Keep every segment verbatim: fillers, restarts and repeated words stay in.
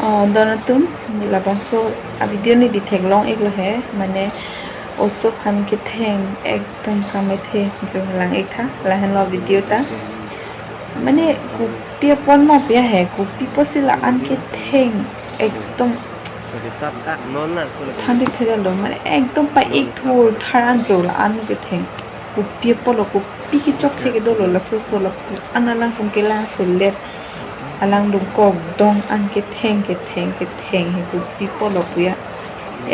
Oh, don atum, neli labangso a video neli theklong iklo he, mane oso aphan ketheng ekdom kamethe jo lang ik tha, lahenlo video ta. Mane kopi apot ma pi he, kopi apotsi la-an ketheng ekdom than thekthelo, mane ekdom pa-ik thur thar an jo la-an ketheng. Kopi apotlo, kopi kechokche kedolo, laso oso lapu an alangtum kelang selet. Alangtum kok dong an ketheng, ketheng, ketheng he kopi apotlo pu ya.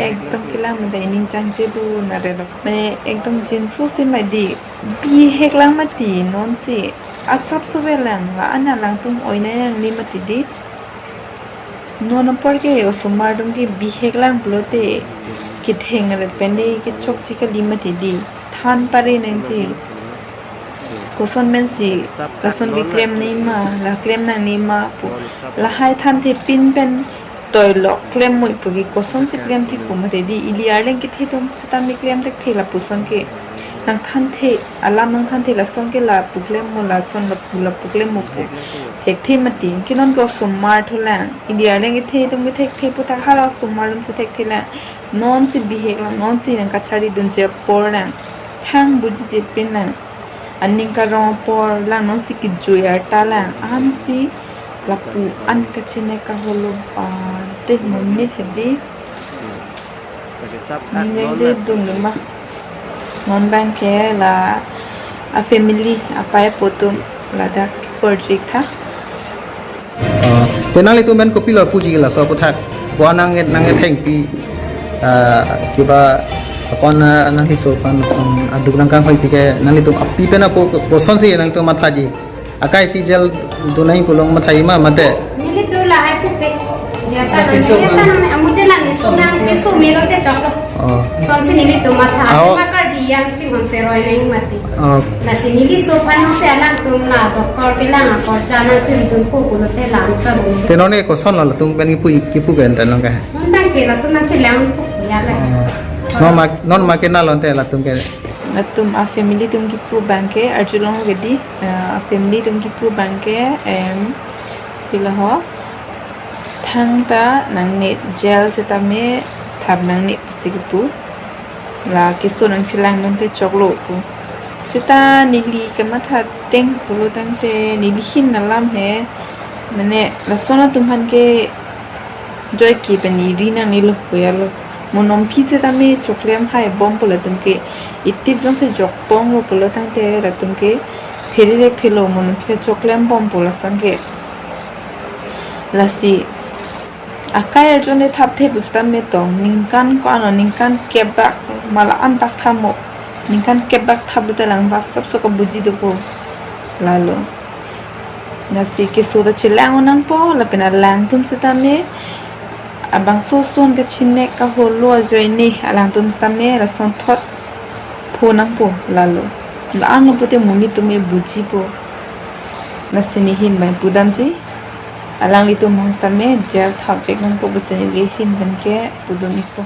Ekdom kelang meda ining changche du na relo. Mane ekdom jinso si mati. Bihek lang mati nonsi. Asapso ve lang la-an alangtum oi nangji mati di. Non apor ke osomar atum ke bihek lang pulote ketheng ret pen de kechokche kali mati di. Than pare nangji. Koson pensi lason keklem nangji ma, la klem nangne ma pu. Lahai thanthe pin pen toilo klem moi pu ke kosonsi klem thek pu mati di. Ili arleng kethe atum sitame klem thekthe lapuson ke. Nang thanthe, alam nang thanthe lason ke lapu klem mo, lason lapu, lapu klem mo pu thekthe mati. Ke non ke osomar thu lang. Ili arleng kethe atum ke thekthe pu ta hala osomar atumsi thekthe lang. Nonsi bihek lang, nonsi nang kachari dunji apor lang. Thang bujiji pin lang. Aning karong apor lang, nonsi kejui arta lang. Ansi lapu an kachine kaholo ba te monit hedi. Ning jeng je dum dum ma. Non abang ke la a family apai apo atum ladak project tha. Oh, te nanglitum pen kopilo puji laso aputhak. Bo nang nang thengpi, ah, kiba akon, ah, nang hiso pan, um, aduk nang kanghoipi ke nanglitum api pen apo kosonsi nangtum mathaji. Akai si jail dunai pulong mathaji ma mate. Neli tu lahai pupe. Jata nang, jata nang, amu de lang isu nang, isu melo te choklo. Oh. Sonsi neli tu matha, aho. Makar di yang ching hon se roi nang mati. Oh. Lasi neli so phan se alangtum la doktor kelang apor cha nang chiri dun ko kulo te lang chon. Te non ke koson lo latum pen kipu, kipu ke enten nang ke. Non abang ke latum nang chelang pu ya la. Oh. Non ma, non ma ke na lonte latum ke. Latum a family atum kipu abang ke arjulong ke di, eh, a family atum kipu abang ke, em, pila ho. Thangta nangne jail sitame thap nangne pusi kipu. La keso nang chelang nang te choklo pu. Sita neli kamatha ateng pulo tangte neli hin alam he. Mane lason atum aphan ke joike pen iri nangnelo pu ya lo. Mo non aphi sitame choklem hai bom pu latum ke itip jongsi jok bom lo pulo tangte latum ke phere thekthelo mo non aphi choklem bom pu lason ke. Lasi akai arjune thapthe pusitame to ningkan ko-an, ningkan kep bak ma la-an bak thamo, ningkan kep bak thap lote lang ba asapso kabuji dopo lalo. Lasi keso ta chelang nangpo lapen alangtum sitame abangso ason kachine kaholo ajoine alangtum sitame lason thot pho nangpo lalo. La-an lo pute monit atum ke bujipo. Lasi neli hin abang pudamji. Alanglitum aphan sitame jail thap vek nangpo pusi neli hin abang ke pudun ikpo.